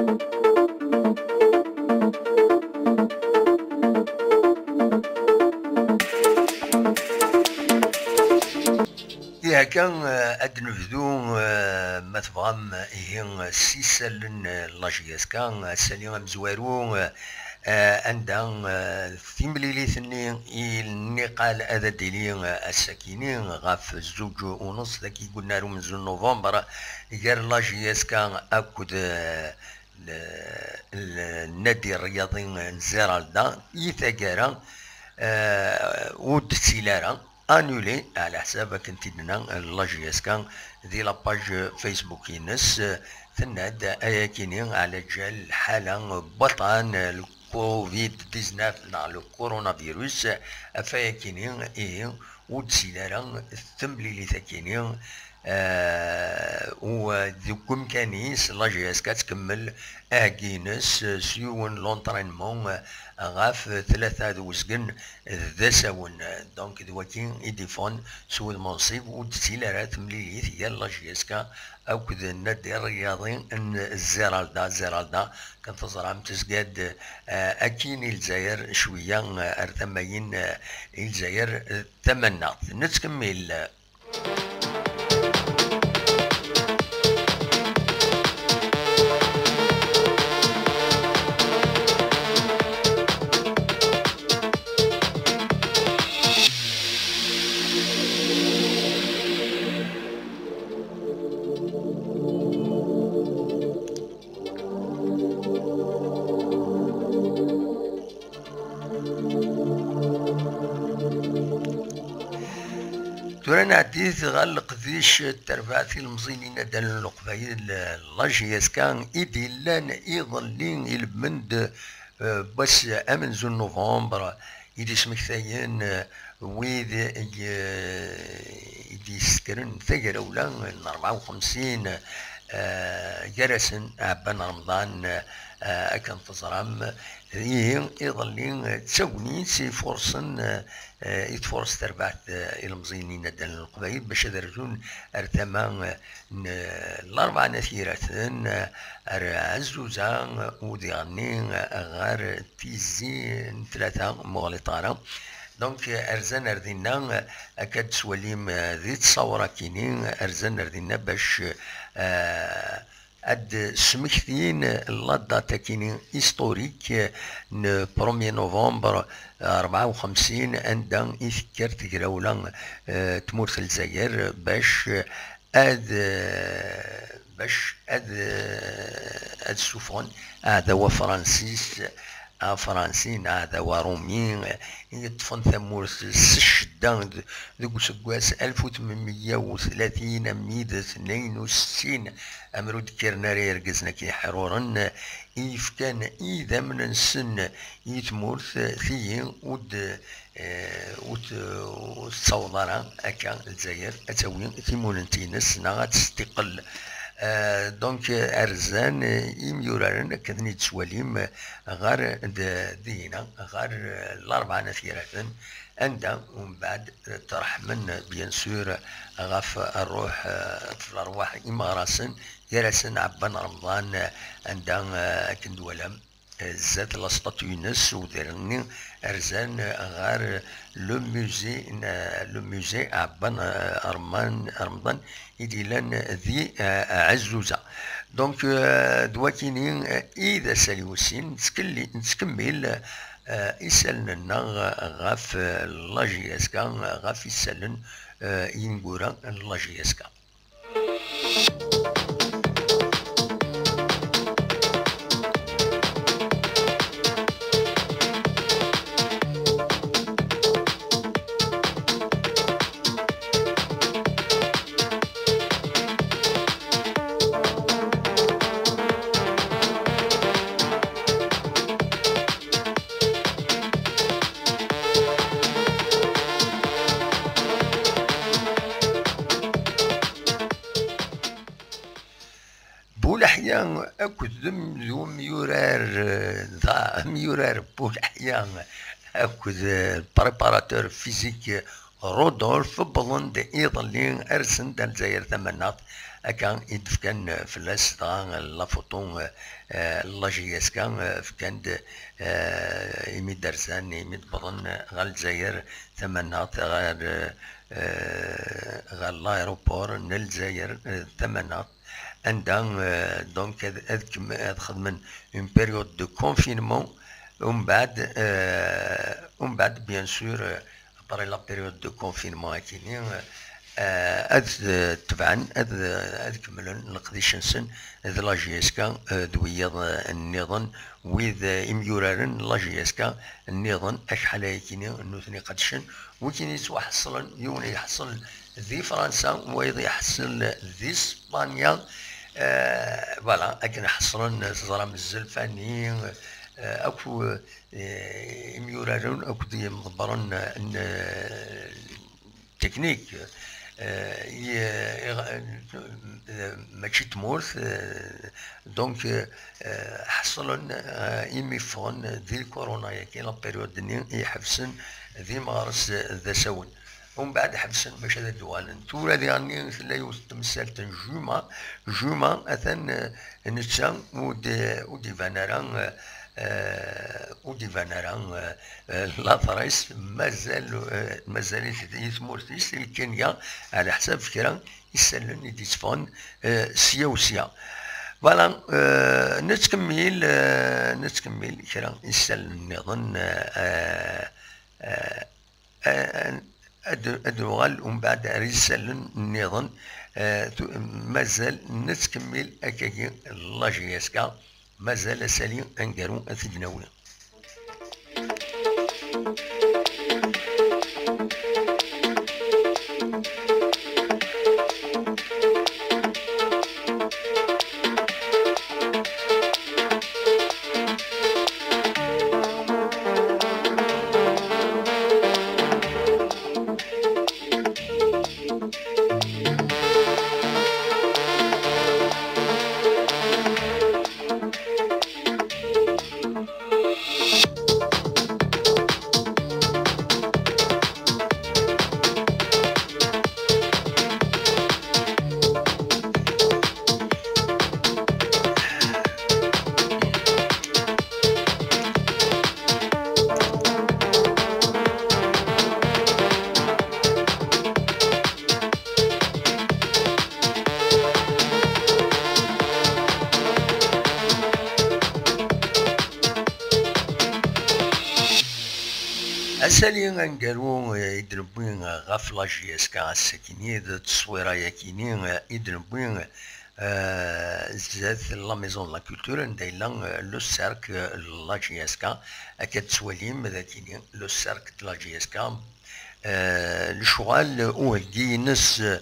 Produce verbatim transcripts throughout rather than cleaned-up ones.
Ihi akka, eh, ad d-nebdu, eh, ma tebɣam, ihi, eh, s isallen, eh, n la J S K, eh, asali amezwaru, eh, eh, anda, eh, timlilit-nni i nniqal ad d-tili, eh, ass-akini ɣef zuǧ u nneṣ dagi n unnar umenzu n November gar la J S K akked, eh, l-, l-, nnadi rryaḍi n Ziralda, i taggara, eh, ur d-tettili ara, annulé, ɛla ḥsab akken t-id-tenna la J S K di la page Facebook-ines, eh, tenna-d ayakini ɛla ǧal lḥala n waṭṭan, eh, le covid dix-neuf neɣ le coronavirus, eh, ɣef wayakini, ihi, ur d-tettili ara temlilit-akini, eh, u deg umkan-is, la J S K ad tkemmel aheggi-ines, eh, s yiwen n l'entraînement, eh, ɣef tlata d uzgen d asawen. Donc, d wagi i d-iffɣen s wudem unṣib, ur d-tettili ara temlilit gar la J S K akked nnadi rryaḍi n Ziralda. Ziralda, kan teẓram, tezga-d, eh, akkin i Lezzayer cwiya, eh, ar tama-in, eh, i Lezzayer, eh, tamannaɣt. Nettkemmil. Tura nɛeddi ɣer leqdic n terbaɛt ilemẓiyen n yinaddalen n Leqbayel, la J S K, i d-illan iḍelli, ilmend, eh, n wass amenzu n November, i d-ismektayen, eh, wid i, i d-yessekren tagrawla n rebɛa u xemsin, eh, gar-asen Ɛebban Remḍan, eh, akken teẓram. Ihi, iḍelli, d tagnit i furṣen, eh, i tfurṣ terbaɛt, eh, ilemẓiyen n yinaddalen n Leqbayel bac ad rzun ar tama, eh, n, eh, Larebɛa n At Yiraten, eh, ar Ɛezzuza, eh, u diɣenni, eh, ɣer Tizi n Tlata, muɣlit ara. Donc, eh, rzan ar dinna, eh, akka d-tettwalim, eh, di ttṣawra-kini, rzan ar dinna bac, eh, ad d-smektin la date-akini historique n premier novembre, eh, rebɛa u xemsin, anda i tekker tegrawla, eh, tmurt n Lezzayer bac, eh, ad, eh, bac ad, eh, ad ssufɣen aɛdaw afransis, afransi neɣ aɛdaw arumi, i yeṭṭfen tamurt s ccedda d-, deg useggas alef u tmenmeyya u tlatin armi d tnayen u settin, amer ur d-kkiren ara yergazen akken iḥruren, i yefkan idammen-nsen i tmurt, tigi ur d-, eh, ur t-, ur tettaweḍ ara akka Lezzayer ad tawi timunent-ines neɣ ad testiqel. Eh, donc, eh, rzan, eh, imyuraren, akken i d-tettwalim, eh, ɣer d-, dihina, ɣer, eh, Larebɛa n At Yiraten, anda, umbeɛd, eh, ttreḥmen, bien sûr, ɣef rruḥ, eh, lerwaḥ imeɣrasen, gar-asen Ɛebban Remḍan, eh, anda, eh, akken d-twalam, eh, zdat la statue-ines, u diɣenni rzan ɣer le musée, eh, le musée Ɛebban, eh, Remḍan, Remḍan i d-yellan di, eh, Ɛezzuza. Donc, eh, d wakini, eh, i d asali wis sin, nettkelli-, nettkemmil, eh, isallen-nneɣ ɣef, eh, la J S K, ɣef isallen, eh, ineggura n la J S K. Buleḥya akked dem-, d umyurar, eh, d amyurar Buleḥya akked, eh, préparateur physique Rodolphe, wwḍen-d iḍelli, rsen-d ar Lezzayer tamaneɣt, akka i d-fkan fell-as dɣa la photo, eh, la J S K, eh, fkan-d, eh, imi d-rsan, imi d-wwḍen ɣer Lezzayer tamaneɣt, ɣer, eh, ɣer l'aéroport n Lezzayer, eh, tamaneɣt, anda, eh, donc ad, ad kem-, ad xedmen une période de confinement, umbeɛd, eh, umbeɛd, bien sûr, eh, après la période de confinement akini, eh, ad, eh, tebɛen, ad, eh, ad kemmlen leqdic-nsen d la J S K, eh, d wiyaḍ, eh, nniḍen, wid, eh, imyuraren n la J S K nniḍen, acḥal ayakini nutni qedcen, wikini yettwaḥeṣlen, yiwen iḥṣel di Fransa, wayeḍ iḥṣel di Spanya, eh, voilà, akken ḥeṣlen, teẓram, Zelfani, eh, akk, eh, imyuraren akked yimḍebbren n, teknik, eh, i, i, eh, mačči d tmurt, eh, donc, eh, ḥeṣlen, eh, imi ffɣen di lkuruna-yagi, la période-nni i ḥebsen d imeɣres d asawen. Umbeɛd ḥebsen bac ad d-uɣalen. Tura diɣenni tella yiwet n temsalt n Juma. Juma atan, eh, netta ur d-, ur d-iban ara, eh, eh, ur d-iban ara, eh, eh, later-is, mazal, eh, mazal-it di tmurt-is, di Lkinya, ɛla ḥsab kra isallen i d-itteffɣen, eh, sya u sya. Voilà, eh, nettkemmil, eh, nettkemmil kra isallen nniḍen, eh, eh, eh, eh, ad, ad nuɣal umbeɛd ar isallen nniḍen, eh, tu-, mazal nettkemmil akkagi la J S K. Mazal asali aneggaru ad t-id-nawi. Asali aneggaru, eh, i d-newwi, eh, ɣef la J S K ass-akini, d tteswira-yakini, eh, i d-newwi, eh, zdat la Maison de la Culture, anda yella, eh, le cercle, eh, la J S K. Akka d-tettwalim, d akini, le cercle de la J S K. Eh, lecɣal, uheggi-ines, eh,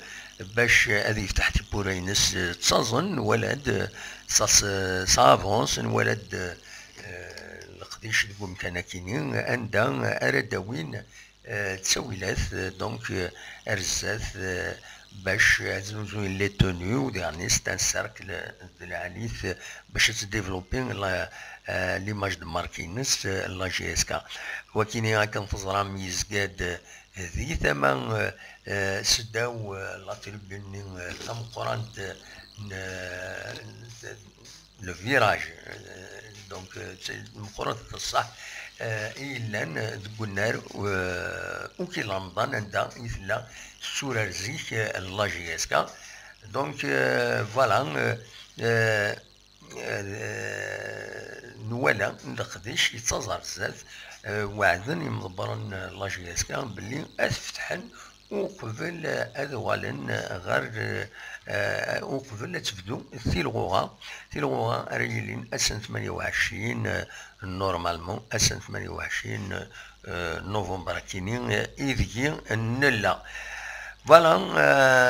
bac ad yefteḥ tiwwura-ines, eh, ttaẓen, nwala-d, eh, ça s-, ça avance, nwala-d, eh, leqdic deg umkan akini, anda ara d-awin, eh, ttawilat, eh, donc, eh, ar zdat, eh, bac ad znuzuyen les tenues, u diɣen c'est un cercle de lɛali-t, eh, bac ad tdéveloppi la, eh, l'image de marque-ines, eh, la J S K. Wakini akken teẓram yezga-d, eh, di tama, eh, eh, seddaw, eh, la tribune-nni, eh, tameqqrant, eh, n, eh, le virage, euh, donc, euh, d tameqqrant d ṣṣeḥ, euh, i yellan, euh, deg unnar, euh, Uki Lamḍan, anda i tella tetturar zik, euh, la J S K. Donc, euh, voilà, euh, euh, euh, nwala leqdic yettaẓ ar zdat, euh, weɛden yimḍebbren n la J S K belli ad t-fetḥen uqbel ad uɣalen ɣer, eh, uqbel ad tebdu tilɣuɣa, tilɣuɣa ara yilin ass n tmanya u ɛecrin, eh, normalement, ass n tmanya u ɛecrin, eh, novembre akini, eh, ideg nella. Voilà, eh,